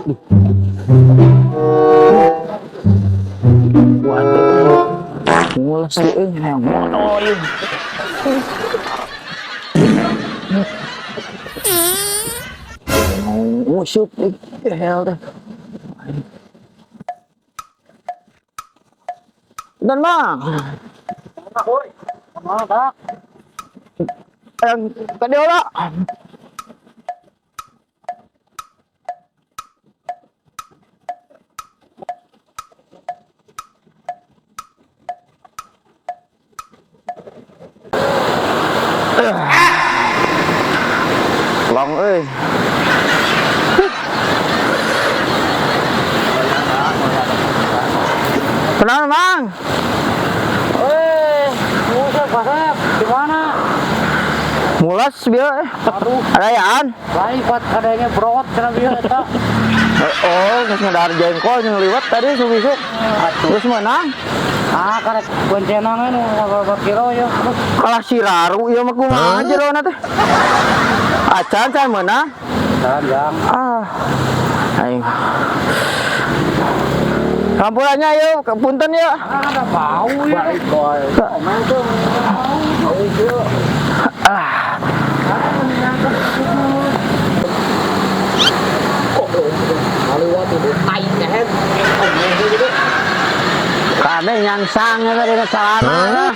Waduh. Mulas tuh euy, hayang mono ieu. Nguseup hel teh. Dan Mang. Yang tadi olah. Long euy. Kenal, Mang? Eh, nguseup kasep. Di mana? Mulas bieu eh. Aduh, Arayaan. lain kuat kadanya brot cenah bieu eta. Oh, geus ngadahar jengkol jeung liwat tadi sumisuk. Atuh. Terus menang. Ah, karek boncenang nu sabar kilo ya. Terus Kalah siraru ieu mah kumaha jerona teh. Acan can meunang. jalan jang. Ah. Aing. Kampurannya yuk, punten ya. Ah, ada bau ya. Komen tuh. Bau ieu. Ah, kade nyangsang eta dina calana.